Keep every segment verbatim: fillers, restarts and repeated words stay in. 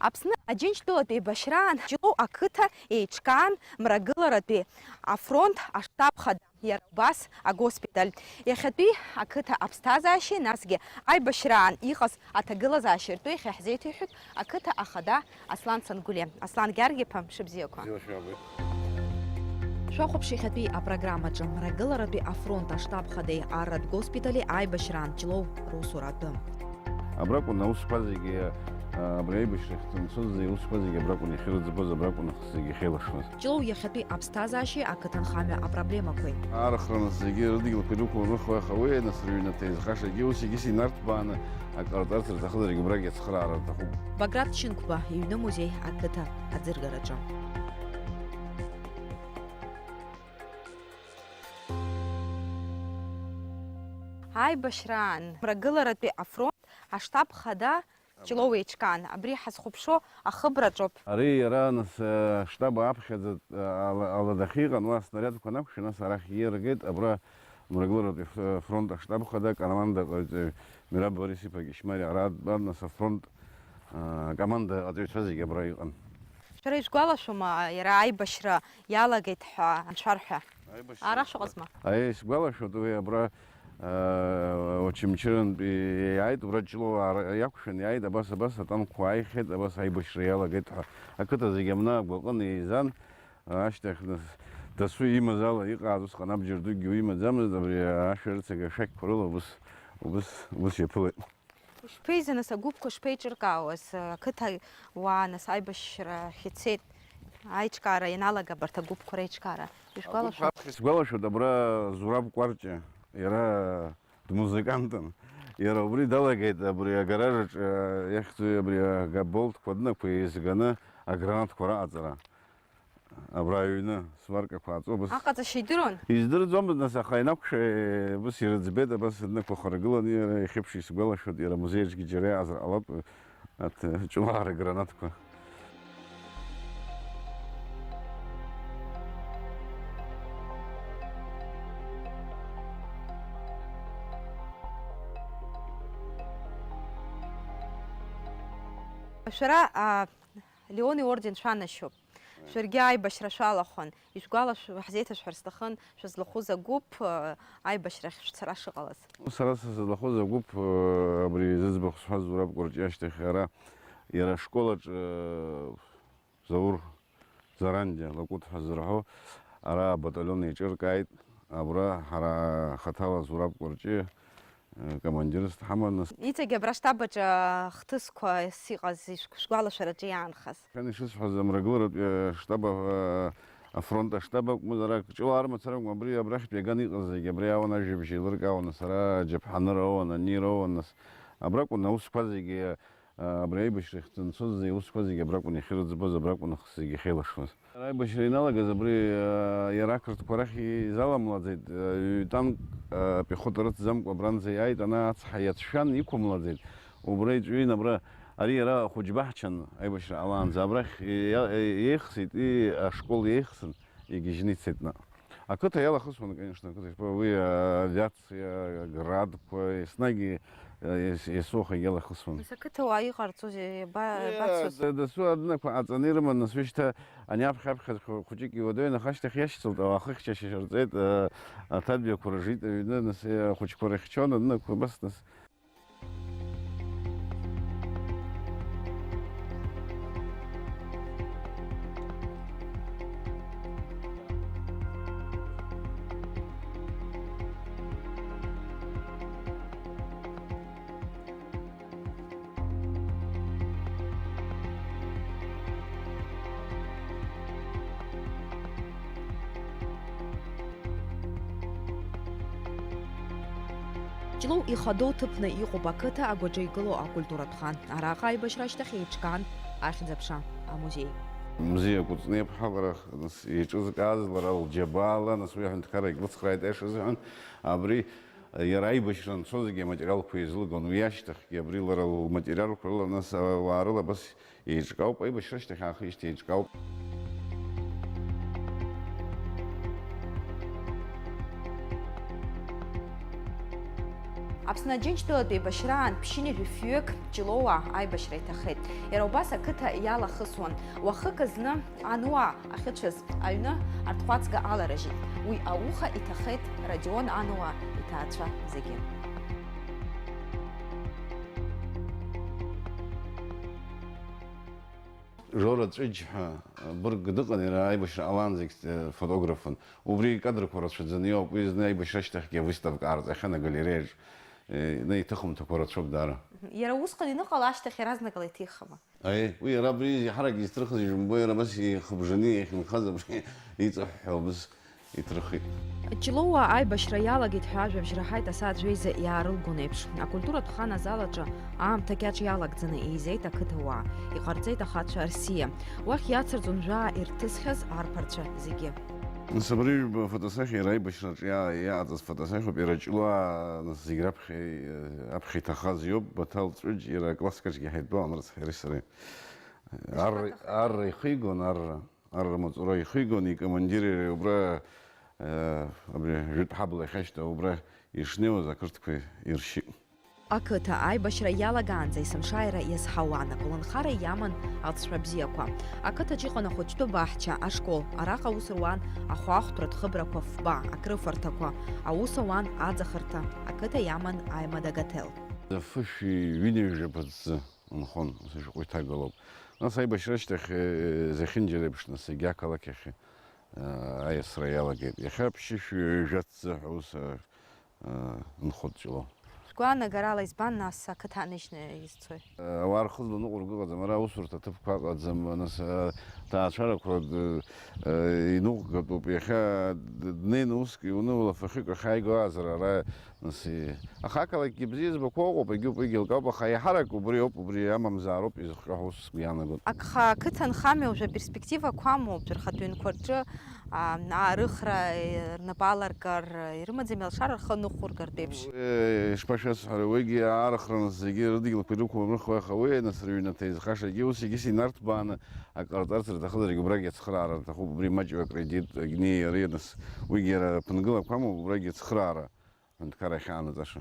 Аԥсны Аџьынџьтәылатә еибашьраан Ҷлоу ақыҭа еиҿкаан мрагыларатәи афронт аштаб хада, иара убас агоспиталь. Иахьатәи ақыҭа аԥсҭазаашьеи, насгьы аибашьраан иҟаз аҭагылазаашьеи ртәы иахьа ҳзеиҭеиҳәоит ақыҭа ахада Аслан Сангәлиа. Аслан Гьаргь-иԥа, мшыбзиақәа. Бзиала шәаабеит. Шәахәаԥш иахьатәи апрограммаҿы, мрагыларатәи афронт аштаб хадеи арратә госпитали аибашьраан Ҷлоу русуратәы. Абракәын аусқәа зегьы, а, абри аибашьра ахьцымцоз аусқәа зегьы абракәын иахьырыӡбоз, абракәын зегьы ахьеилашуаз. Ҷлоу иахьатәи аԥсҭазаашьеи ақыҭанхамҩа апроблемақәеи. Архра нас зегьы рыдгьылқәа ирықәланы рыхәа иахауеи, нас рыҩнаҭа еизхашагьы ус егьыс инарҭбааны акы ҟарҵарц рҭахызаргьы абрагь ацхыраара рҭахуп. Баграт Шьынқәба иҩны музеи ақыҭа аӡыргараҿы. Аибашьраан мрагыларатәи афронт аштаб хада Ҷлоу еиҿкаан. Абри ҳазхәаԥшуа ахыбраҿоуп. Ари иара, нас, аштаб аԥхьаӡа, ала-, алада ахьыҟан, уа аснарядқәа анақәшәа, нас арахь ииаргеит, абра мрагыларатәи ф-, фронт аштаб хада, команда ҟаиҵаҩ Мираб Борис-иԥа Кьышьмариа ара дтәан, нас афронт, а, команда аҟаҵаҩцәа зегьы абра иҟан. Шәара ишәгәалашәома, иара аибашьра иалагеит ҳәа аншәарҳәа? Аибашьра. Ара шәыҟазма? Аиеи, сгәалашәоит, уи абра, аа, Очамчырантәи иааит, убра Ҷлоу аара иақәшәан иааит, абас, абас атанкқәа ааихьеит, абас аибашьра иалагеит ҳәа. Ақыҭа зегьы амна агәаҟын еизан, ашьҭахь нас дасу имаз ала иҟааз усҟан абџьар дукгьы уимаӡамызт, абри ашәарыцага ашәақьқәа рыла убыс, убыс, убыс иаԥылеит. Ишԥеизеи, нас, агәыԥқәа шԥеиҿыркаауаз? Ақыҭа уаа, нас, аибашьра ахь ицеит, аиҿкаара ианалага абарҭ агәыԥқәа реиҿкаара. Ишәгәалашәо? Агәыԥқәа аԥхьа исгәалашәоит, абра Зураб Кәарҷиа, иара дмузыкантын. Иара убри далагеит, абри агаражаҿ, э, иахьӡу абри агаболтқәа днықәу еизганы агранатқәа раҟаҵара. Абра аҩны сваркақәа ааҵо, абас. Аҟаҵашьа идыруан? Издырӡомызт, нас, аха инақәшәа, абас ирыӡбеит, абас днықәыхха ргылан, иара иахьеиԥш исгәалашәоит, иара амузеи аҿгьы џьара иаазар ҟалап, аҭ-, ҷлоу агранатқәа. Шәара, а, Леон иорден шәанашьоуп. Шәаргьы аибашьра шәалахәын. Ишәгәалашәо, ҳзеиҭашәҳәар сҭахын, шәызлахәыз агәыԥ, э, аибашьрахь шәцара шыҟалаз. Сара сызлахәыз агәыԥ, э, абри зыӡбахә сҳәаз Зураб Кәарҷиа ашьҭахь ара, иара ашкол аҿы, э, Заур Зарандиа Лакәыт ҳәа зырҳәо, ара абаталион еиҿыркааит. Абра ҳара хаҭала Зураб Кәарҷиа, э, командирс дҳаман, нас. Иҵегь абра штаб аҿы ахҭысқәа иҟаз ишәгә-, шәгәалашәараҿы иаанхаз? Шәан ишысҳәаз, амрагыларатә, э, штаб, э, афронт аштаб акәмызар, ак ҷлоу армацара акәым, абри абрахьтә иаган иҟаз зегьы абри ауан, ажәабжь еилыркаауан, нас ара аџьаԥҳаны роуан, ани роуан, нас абракәын аусқәа зегьы, э, абри аибашьра ахьцымцоз аусқәа зегьы абракәын иахьырыӡбоз, абракәын зегьы ахьеилашуаз. Аибашьра иналагаз абри, а, иара ақырҭқәа рахь изаламлаӡеит, а, ҩ-танк, а, пехота рыҭӡамкәа абранӡа иааит, ана ацҳа иацәшәан, иқәымлаӡеит. Убра иҵәҩын, абра, ари иара хәыҷбаҳчан аибашьра ҟалаанӡа, абрахь иа-, иеихсит, и-, ашкол иеихсын, игьежьны ицеит наҟ. Ақыҭа иалахысуан, конечно, ақыҭа ишԥа-, уи, а, авиациа, градқәа, еснагь, а, ес-, есуаха иалахысуан. Нас ақыҭауаа иҟарҵозеи, ба-, Е, бацоз? Да-, дасу аднақәа ҟаҵаны ирыман, нас уи шьҭа ани аԥхьа-аԥхьа хәы-, хәыҷык иуадаҩын, аха ашьҭахь иашьцылт, ауаа хыхьчашьа рҵеит, а, аҭабиақәа ржит аҩны, нас, е, ахәыҷқәа рыхьчон, аднақәа, абас, нас. Ҷлоу ихадоу ҭыԥны иҟоуп ақыҭа агәаҿы игылоу акультуратә хан. Араҟа аибашьра ашьҭахь еиҿкаан ахьӡ-аԥша амузеи. Мзиа Кәыҵниаԥҳа лара, нас, еиҿызкааз лара лџьабаала, нас, уи аҳәынҭқаррагь лыцхрааит аиашазы ҳәан, абри иара аибашьра анцозгьы аматериалқәа еизылгон, уи ашьҭахьгьы абри лара лматериалқәа рыла, нас, ауаа рыла абас еиҿкаауп, аибашьра ашьҭахь аахижьҭеи еиҿкаауп. Аԥсны Аџьынџьтәылатә еибашьраан ԥшьынҩажәи фҩык Ҷлоуаа аибашьра иҭахеит. Иара убас ақыҭа иалахысуан. Уахык зны ануаа ахьыцәаз аҩны арҭҟәаҵга аларыжьит. Уи ауха иҭахеит Радион Ануа иҭаацәа зегьы. Жора Ҵәыџь ҳәа быргк дыҟан, иара аибашьра ҟалаанӡагь фотографын. Убри икадрқәа рацәаӡаны иоуп, уи зны аибашьра ашьҭахьгьы авыставка аарҵахьан агалереиаҿ. Ина иҭыхымҭақәа рацәоуп даара. Иара усҟан иныҟала ашьҭахь иаразнакала иҭиххама? Аиеи, уи иара абри еиҳарак изҭырхыз ижәымбо, иара абас ихыбжаны иахьынхаз абри иҵыҳәҳәо абыс. Иҭырхит. Ҷлоуаа аибашьра иалагеит ҳәа ажәабжь раҳаит асааҭ жәеиза иаарылгон еиԥш. Акультуратә хан азал аҿы аамҭа кьаҿ иалагӡаны еизеит ақыҭауаа, иҟарҵеит ахацәа рсиа. Уахь иацырҵон жәаа ирҭысхьаз арԥарцәа зегьы. Нас абри ҩба фотосахьа иара аибашьраҿы иа-, иааҵаз фотосахьоуп, иара Ҷлоуаа, нас зегь раԥхьа, аԥхьа иҭахаз иоуп, Баҭал Ҵәыџь, иара аклассикаҿгьы ҳаидтәалан рыцҳареи сареи. Арра, арра ихигон, арра. Арра амаҵура ихигон, икомандир иара убра, э, абри жәытә ҳабла иахьашьҭоу убра ишнеиуаз ақырҭқәа иршьит. Ақыҭа аибашьра иалагаанӡа есымшааира иазҳауан, аколнхара иаман алҵшәа бзиақәа. Ақыҭаҿ иҟан ахәыҷтәы баҳча, ашкол, араҟа аус руан ахәаахәҭратә хыбрақәа фба, акрыфарҭақәа, аус ауан аӡахырҭа, ақыҭа иаман аимадагател. Фышәи ҩынҩажәи ԥыҭ нхон, ус ашәҟәы иҭагалоуп. Нас аибашьра ашьҭахь, э, зехьынџьара еиԥш, нас егьи ақалақь ахь, э, аиасра иалагеит. Иахьа ԥшьышәи ҩажәа ҭӡы ҳәа ус, э, э, нхоит Ҷлоу. Шәгәаанагарала избан нас ақыҭа ааныжьны изцои? Э, ауаа рхыӡла ныҟәырго ыҟаӡам, ара аусурҭа аҭыԥқәа ыҟаӡам, нас, э, ҭаацәарақәа д-, э, иныҟәгатәуп. Иахьа д-, днеины уск иуны улафахьык ахьааиго аазар ара Нас, аха ақалақьгьы бзиа збақәа ыҟоуп, егьуп, уигьы еилкаауп, аха еиҳарак убри ауп, убри амамзаароуп изыхҟьо ҳәа уск иаанагоит. Агха ақыҭан хамҩа уажәы аперспективақәа амоуп, џьара рхатә ҩынқәа рҿы, аа, аарыхра, е, рнапы аларкыр, ирымаӡами алшара рхы аныҟәыргартә еиԥш? Е, ишԥашәасҳәари, уигьы аарыхра нас зегьы рыдгьылқәа ирықәымрыхуа, аха уи нас рыҩнаҭа изхашагьы ус егьыс инарҭбааны акы ҟарҵарц рҭахызаргьы убрагь ацхыраара рҭахуп, убри маҷҩык акредит, агьни иареи нас уигьы иара ԥынгылақәа амоуп, убрагь ацхыраара. Аҳәынҭқарра ахьаанаҵаша.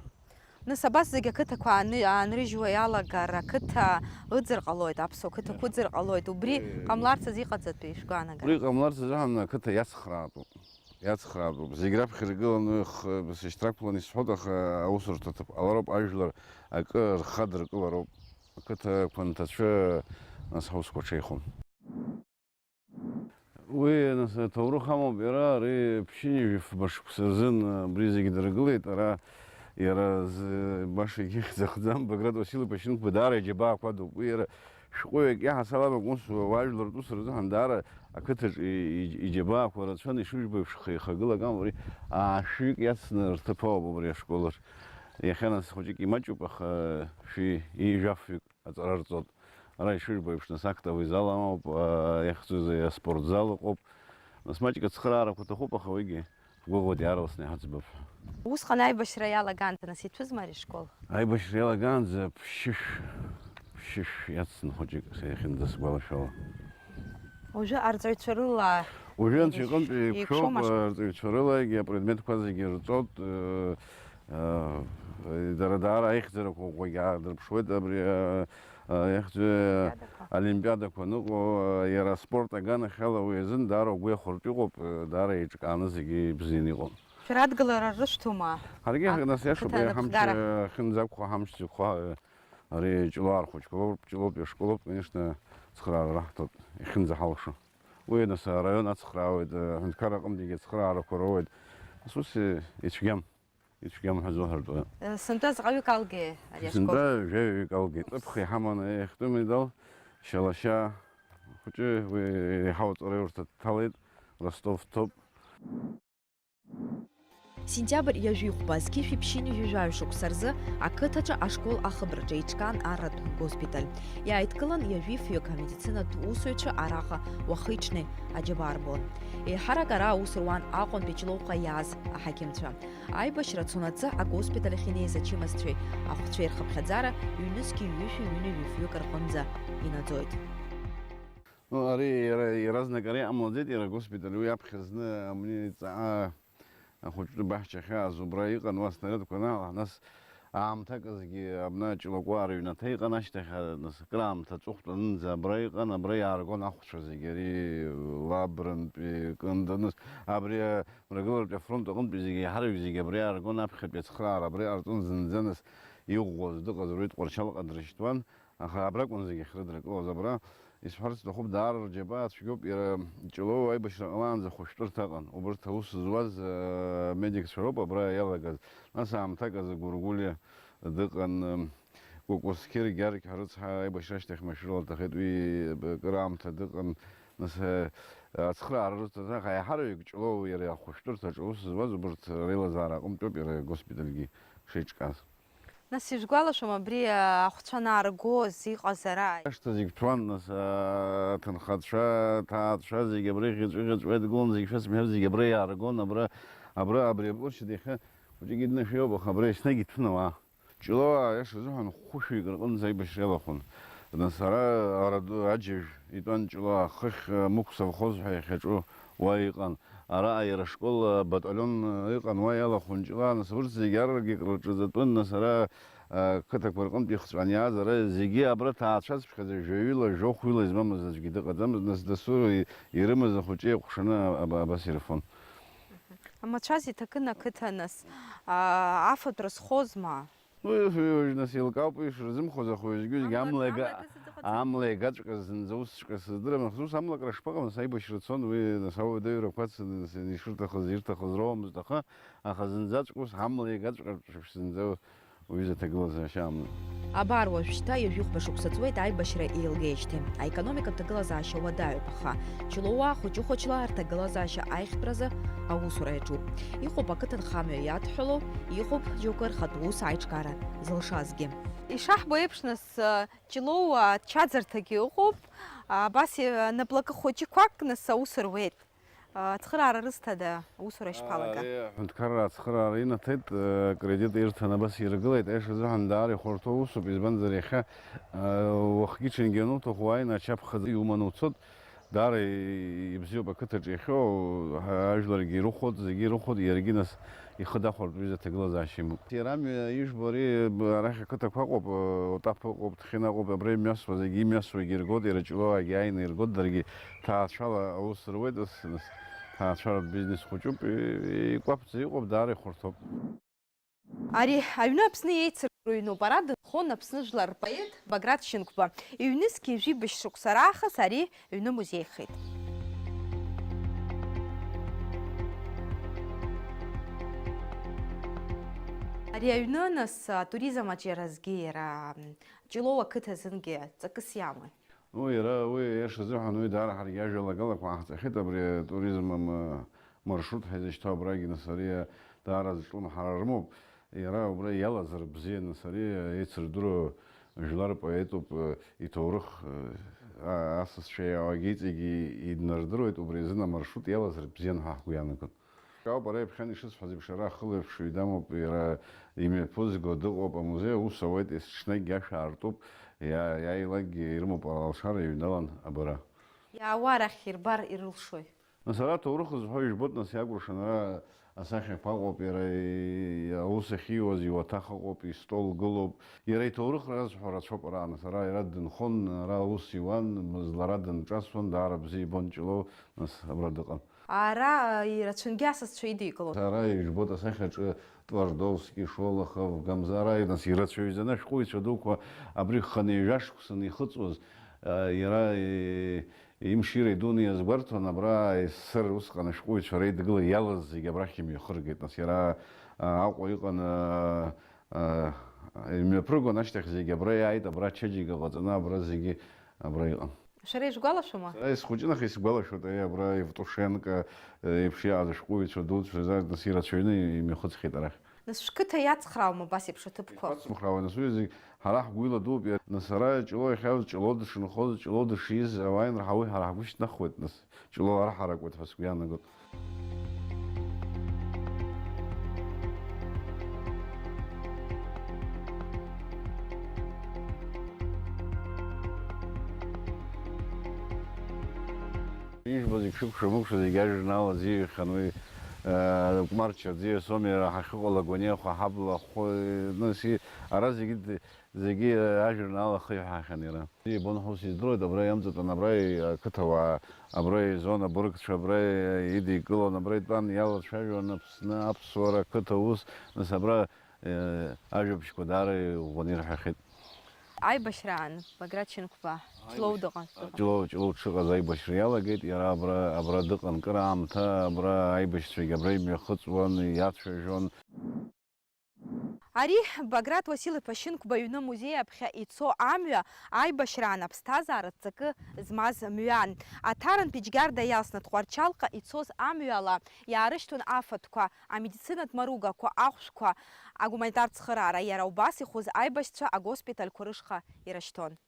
Нас абас зегь ақыҭақәа ааны-, аанрыжьуа иалагар, ақыҭа ыӡыр ҟалоит, аԥсуа қыҭақәа ыӡыр ҟалоит, убри Э. ҟамларц азы иҟаҵатәи шәгәаанагара? Убри ҟамларц азыҳәан ақыҭа иацхраатәуп. Иацхраатәуп. Зегь раԥхьа иргыланы х-, сышьҭрақәлан исҳәоит, аха аусурҭа аҭыԥ ҟалароуп, ажәлар акы рхадыркылароуп. Ақыҭақәа анҭацәы нас ҳаусқәа ҽеихон. Уи, нас, аҭоурых амоуп, иара ари ԥшьынҩажәи фба шықәса рзын абри зегьы дыргылеит, ара иара зы, баша ихьӡ ахӡам, Баграт Васил-иԥа Шьынқәба даара иџьабаақәа дууп. Уи иара шәҟәыҩҩык иаҳасаб акәын, ус, уажәлар рус рзыҳәан даара ақыҭаҿ и-, и-, иџьабаақәа рацәан, ишыжәбо еиԥш, ихы-, ихагылак амоуп, ари аашәҩык иацны рҭыԥ ауп убри ашкол аҿы. Иахьа, нас, хәыҷык имаҷуп, аха шәи ҩажәа фҩык аҵара рҵоит. Ара ишыжәбо еиԥш, нас, актовый зал амоуп, а, иахьӡу аспортзал ыҟоуп. Нас маҷк ацхыраарақәа аҭахуп, аха уигьы шәгәыӷуеит, иаарласны иҳаӡбап ҳәа. Усҟан аибашьра иалагаанӡа, нас, иҭәызма ари ашкол? Аибашьра иалагаанӡа ԥшьышә, ԥшьышә иацын хәыҷык, са иахьынӡасгәалашәало. Уажәы арҵаҩцәа рыла Уажәы анцәа иҟынтә еиқәшәоуп, еиқәшәома? Арҵаҩцәа рыла, егьи апредметқәа зегьы рҵоит, э, э, дара даара аихьӡарақәа ӷәӷәагьы аадырԥшуеит, абри, э, э, ихьӡу Олимпиадақәа. Олимпиадақәа аныҟоу, э, иара аспорт аганахьала уи азын даара угәы иахәартә иҟоуп, э, даара еиҿкааны зегьы ибзианы иҟоуп. Шәара адгылара рышәҭома? Ҳаргьы, а-, нас, иашоуп, ақыҭа ҳамч, анапхгара? Э, ахьынӡақәхо, ҳамч зықәхо, э, ари Ҷлоу архәыҷқәа роуп, Ҷлоутәи ашколоуп, конечно, цхыраара раҳҭоит, иахьынӡаҳалшо. Уи, нас, араион ацхраауеит, э, аҳәынҭқарра аҟынтәигьы ацхыраарақәа роуеит. Нас ус, э, ицәгьам, ицәгьам ҳәа зуҳәартә. Э, сынтәа заҟаҩык алгеи ари ашкол? Сынтәа жәаҩаҩык алгеит. Ҵыԥх иҳаманы иахьтәу медал, Шьалашьа хәыҷы, уи еиҳау аҵараиурҭа дҭалеит, Ростов дҭоуп. Сентиабр ҩажәи хәба, зқьышәи ԥшьынҩажәи жәаҩа шықәса рзы ақыҭаҿы ашкол ахыбраҿы еиҿкаан арратә госпиталь. Иааидкылан ҩажәи фҩык амедицинатә усуҩцәа араҟа уахи-ҽни аџьабаа рбон. Еиҳарак ара аус руан Аҟәантәи Ҷлоуҟа иааз аҳақьымцәа. Аибашьра цонаҵы агоспиталь ахь инеиз ачымазцәеи ахәцәеи рхыԥхьаӡара ҩнызқьи ҩышәи ҩынҩажәи фҩык рҟынӡа инаӡоит. Ну, ари иара иаразнак ари ҟамлаӡеит, иара агоспиталь уи аԥхьа зны амни ҵаа ахәыҷтәы баҳча ахьааз убра иҟан, уа снариадқәа анаалаҳа, нас Аамҭаказгьы абна Ҷлоуаа рыҩнаҭа иҟан, ашьҭахь, а, нас, акыраамҭа аҵыхәтәанынӡа абра иҟан, абра иааргон ахәцәа зегьы, ари Лабрантәи, Кында, нас, абри, а, Мрагыларатәи афронт аҟынтәи зегьы, еиҳараҩ зегьы абра иааргон, аԥхьатәи ацхыраара абра иҟарҵон зынӡа, нас, иӷәӷәаз дыҟазар, уи Тҟәарчалҟа дрышьҭуан, аха абракәын зегьы ахьрыдракылоз, абра. Исҳәарц сҭахуп, даара рџьабаа цәгьоуп, иара Ҷлоу аибашьра ҟалаанӡа хәышәтәырҭа ыҟан. Убырҭ аусзуаз, э, медикцәа роуп абра иалагаз. Нас аамҭак азы Гәыргәлиа дыҟан, э, Кәыкәсқьыр Гьаргь ҳәа рыцҳа аибашьра ашьҭахь машәырла дҭахеит, уи акыраамҭа дыҟан. Нас, э, ацхыраара рызҭаз, аха еиҳараҩык Ҷлоу иара ахәышәтәырҭаҿы аус зуаз убырҭ реилазаара аҟынтәоуп иара агоспитальгьы шеиҿкааз. Нас ижәгәалашәом абри, а, ахәцәа анааргоз иҟаз ара? Ашҭа зегь ҭәуан, нас, а, аҭынхацәа, аҭаацәа зегь абра иӷьыҵәыӷьыҵәуа идгылон, зегь шәасымҳәар, зегь абра иааргон, абра, абра, абри аплощадь иахьа хәыҷык иднашәиоуп, аха абра еснагь иҭәын ауаа. Ҷлоу, аиаша азыҳәан, хәышәҩык рҟынӡа аибашьра иалахәын. Нас ара, ара ду-, аџьажә итәан Ҷлоу, ахыхь, а, Мықә совхоз ҳәа иахьаҿу уа иҟан. Араҟа иара ашкол, а, баталион, а, ыҟан, уа иалахәын Ҷлоу, нас урҭ зегьы аррагьы крырҿаҵатәын, нас ара, а, қыҭақәа рҟынтә ихҵәан иааз, ара зегьы абра ҭаацәацыԥхьаӡа жәаҩыла, жәохәҩыла измамыз аӡәгьы дыҟаӡамызт, нас дасу и-, ирымаз ахәыҷы иакәшаны аб-, абас ирфон. Амацәаз иҭакын ақыҭа, нас, а, афатә рызхозма? Уи, уи, уи, нас, еилкаауп уи шрызымхоз, аха уеизгьы-уеизгьы амла, амла иага-, ега-, егаҵәҟьа сыӡыхәац-, амла егаҵәҟьа зынӡа усҵәҟьа сыздырам, аха ус амлакра шԥаҟам, нас аибашьра цон, уи, нас, ауадаҩрақәа ц-, нас, ишырҭахыз, ирҭахыз роуамызт, аха, аха зынӡаҵәҟьа ус амла егаҵәҟьа зынӡа уҩыза аҭагылазаашьа аман. Абар уажәшьҭа ҩажәихәба шықәса ҵуеит аибашьра еилгеижьҭеи. Аекономикатә ҭагылазаашьа уадаҩуп, аха Ҷлоуаа хәыҷы-хәыҷла рҭагылазаашьа аиӷьтәразы аусура иаҿуп. Иҟоуп ақыҭанхамҩа иадҳәалоу, иҟоуп џьоукы рхатә ус аиҿкаара зылшазгьы. Ишаҳбо еиԥш, нас, Ҷлоу ачаӡырҭагьы ыҟоуп, абас, наплакы хәыҷқәак, нас, аус руеит. Ацхыраара рызҭада, аусура ишԥалага? Ари аҳәынҭқарра ацхыраара инаҭеит, акредит ирҭан, абас иргылеит, аиаша азыҳәан даара ихәарҭоу усуп, избанзар, иахьа, уахгьы-ҽынгьы ануҭаху уааины ачаԥхыӡ иуманы уцот, даара ибзиоуп ақыҭаҿы иахьоу, ажәларгьы ирыхәот, зегьы ирыхәот, иаргьы нас ихы дахәартә ҩыза ҭагылазаашьа имоуп. Иара амҩа ижәбо ари, арахь ақыҭақәа ыҟоуп, Отаԥ ыҟоуп, Ҭхьына ыҟоуп, абра имҩасуа зегьы имҩасуагьы иргот, иара Ҷлоуаагьы ааины иргот, даргьы ҭаацәала аус руеит, ас, нас, ҭаацәаратә бизнес хәыҷуп, икәаԥӡа иҟоуп, даара ихәарҭоуп. Ари аҩны Аԥсны еицырдыруа ҩноуп. Ара дынхон Аԥсны жәлар рпоет Баграт Шьынқәба. Иҩнызқьи жәибжь шықәса раахыс ари ҩны музеихеит. Ари аҩны, нас, атуризм аҿиаразгьы иара, м, Ҷлоу ақыҭа азынгьы ҵакыс иамои? Ну, иара уи, аиаша азыҳәан, уи даара ҳаргьы ажәалагалақәа ҟаҳҵахьеит, абри атуризм м-, маршрут ҳәа изышьҭоу абрагьы, нас, ари даара зҿлымҳара рымоуп. Иара убра иалазар бзиан, нас, ари еицырдыруа жәлар поетуп, иҭоурых, а-, асасцәа иаауагьы иҵегьы иднардыруеит, убри азын амаршрут иалазар бзиан ҳәа ҳгәы иаанагон. Ауп, ара иаԥхьан ишысҳәаз еиԥш, ара ахылаԥшҩы дамоуп, иара имҩаԥызго дыҟоуп, амузеи аус ауеит, есҽнакгьы ашә аартуп, иа-, иааилакгьы ирымоуп, алшара иҩналан абара. Иаауа арахь ирбар ирылшои? Нас ара аҭоурых зҳәо ижәбоит, нас, иакәыршан, ара асахьақәа ыҟоуп, иара и-, аус ахьиуаз иуаҭах ыҟоуп, истол гылоуп. Иара иҭоурых разҳәо рацәоуп ара, нас, ара иара дынхон, ара аус иуан, мызлара дынҿасуан, даара бзиа ибон Ҷлоу, нас, абра дыҟан. Ара ирацәангьы асасцәа идикылон. Ара ижәбоит асахьаҿы Твардовски, Шолохов, Гамзара, нас ирацәаҩӡаны ашәҟәыҩҩцәа дуқәа абри хынҩажәа шықәсан ихыҵуаз, а, иара, и-, имшира идуны иазгәарҭон, абра СССР усҟан ашәҟәыҩҩцәа реидгыла иалаз зегьы абрахь имҩахыргеит. Нас иара, а, Аҟәа иҟан, а, а, имҩаԥыргон, ашьҭахь зегьы абра иааит, абра ачаџьага ҟаҵаны абра зегьы абра иҟан. Шәара ишәгәалашәома? Сара исхәыҷын, аха исгәалашәоит, ари абра Евтушенко, э, еиԥш иҟаз ашәҟәыҩҩцәа дуцәа рзы, нас ирацәаҩны имҩахыҵхьеит арахь. Нас шәқыҭа иацхраауама абас еиԥш аҭыԥқәа? Ицхраауеит, нас уи зегь ҳара ҳгәы иладууп, иа-, нас ара Ҷлоу иахьааз, Ҷлоу дышынхоз, Ҷлоу дышиз, ауааинрала уи ҳара ҳгәы шьҭнахуеит, нас Ҷлоу ара ҳаракуеит ҳәа сгәы иаанагоит. Ижәбо зегь шыкәша-мыкәша зегь ажурнал азиҩхьан, уи Кәмарча аӡиас ауми иара ҳахьыҟоу, Лагәаниа хәа, ҳабла хәы, нас и-, ара зегьы д-, зегьы ажәеинраала ахы иҳәахьан иара. Ибон ҳәа ус издыруеит, абра иамҵатәан, абра и-, ақыҭауаа, абра изон абыргцәа, абра идикылон, абра итәан, иалацәажәон Аԥсны, аԥсуара, ақыҭа ус, нас абра, э, ажәабжьқәа даара иӷәӷәаны ирҳәахьеит. Аибашьраан Баграт Шьынқәба Ҷлоу дыҟан. Ҷлоу, Ҷлоу дшыҟаз аибашьра иалагеит, иара абра, абра дыҟан кыр аамҭа, абра аибашьцәагьы абра имҩахыҵуан, иацәажәон. Ари Баграт Уасил-иԥа Шьынқәба иҩны музеи аԥхьа ицо амҩа аибашьраан аԥсҭазаара ҵакы змаз мҩан. Аҭарантәи Џьгьарда иалсны Тҟәарчалҟа ицоз амҩала иаарышьҭуан афатәқәа, амедицинатә маругақәа, ахәшәқәа, агуманитартә цхыраара, иара убас ихәыз аибашьцәа агоспитальқәа рышҟа ирышьҭуан.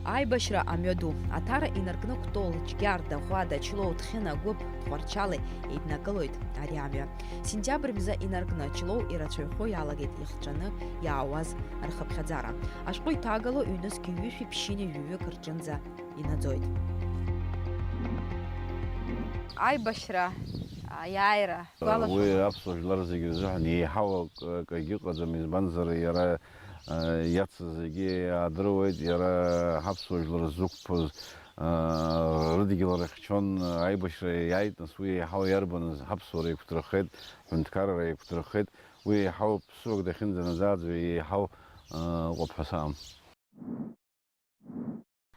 Аибашьра амҩаду, Аҭара инаркны Кәтол, Џьгьарда, Ӷәада, Ҷлоу, Ҭхьына, Гәыԥ, Тҟәарчали еиднакылоит ари амҩа. Сентиабр мза инаркны Ҷлоу ирацәаҩхо иалагеит ихҵәаны иаауаз рхыԥхьаӡара. Ашәҟәы иҭагало ҩнызқь ҩышәи ԥшьыни жәаҩык рҿынӡа инаӡоит. Аибашьра, аиааира, уи гәалашәома? Аԥсуа жәлар зегьы рзыҳәан еиҳау акы, акагьы ыҟаӡам, избанзар, иара, а, иацыз зегьы иаадыруеит, иара ҳаԥсуа жәлар зықәԥоз, а, рыдгьыл рыхьчон, аибашьра иааит, нас уи еиҳау иарбаныз, ҳаԥсуара еиқәдырхеит, ҳәынҭқарра еиқәдырхеит, уи еиҳау ԥсуак дахьынӡанаӡааӡо еиҳау, а, ыҟоуп ҳәа саам.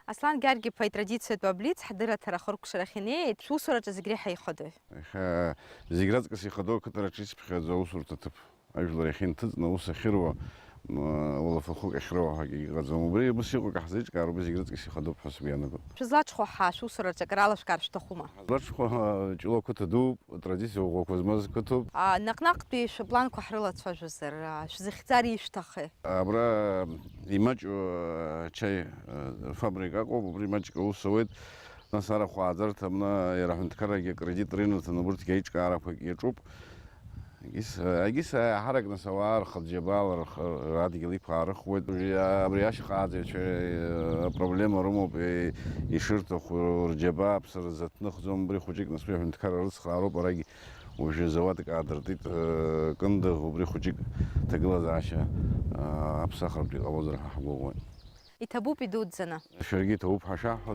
Аслан Гьаргь-иԥа итрадициатә аблиц ҳдырраҭара ахыркәшарахь инеит. Шәусураҿы зегь реиҳа ихадои? Иахьа зегь раҵкыс ихадоу ақыҭараҿы исԥхьаӡо аусурҭа ҭыԥ. Ажәлар иахьынҭыҵны аус ахьыруа, м, уалафахәык ахьроуа ҳәагьы иҟаӡам. Убри ус иҟоу акы ҳзеиҿкаар, убри зегь раҵкыс ихадоуп ҳәа сгәы иаанагоит. Шәызлаҽхәо ҳа шәусураҿы акыр алашәкаар шәҭахума? Ҳазлаҽхәо, ҳа, Ҷлоу ақыҭа дууп. Традициа ӷәӷәақәа змаз қыҭоуп. А, наҟ-наҟтәи шәыпланқәа ҳрылацәажәозар, а, шәзыхьӡар ишәҭахи? Абра имаҷу, а, чаи, а, фабрика ыҟоуп, убри маҷк аус ауеит. Нас арахә ааӡарҭа, мна, иара аҳәынҭқаррагьы акредит рыҩнаҭаны убырҭгьы аиҿкаарақәагь иаҿуп. Егьыс, егьыс аиҳарак нас ауаа рхатә џьабаала рх-, радгьыл иқәаарыхуеит. Абри ашьаҟа ааӡаҩцәа, э, апроблема рымоуп, э, ишырҭаху рџьабаа аԥсара зыҭныхӡом, убри хәыҷык нас уи аҳәынҭқарра рыцхраароуп, арагь Уажәы зауадк аадыртит, э, Кындыӷ, убри хәыҷык ҭагылазаашьа, э, аԥсахратә иҟалозар ҳәа ҳгәыӷуеит. Иҭабуп идуӡӡаны. Шәаргьы иҭабуп ҳәа шәаҳҳәо.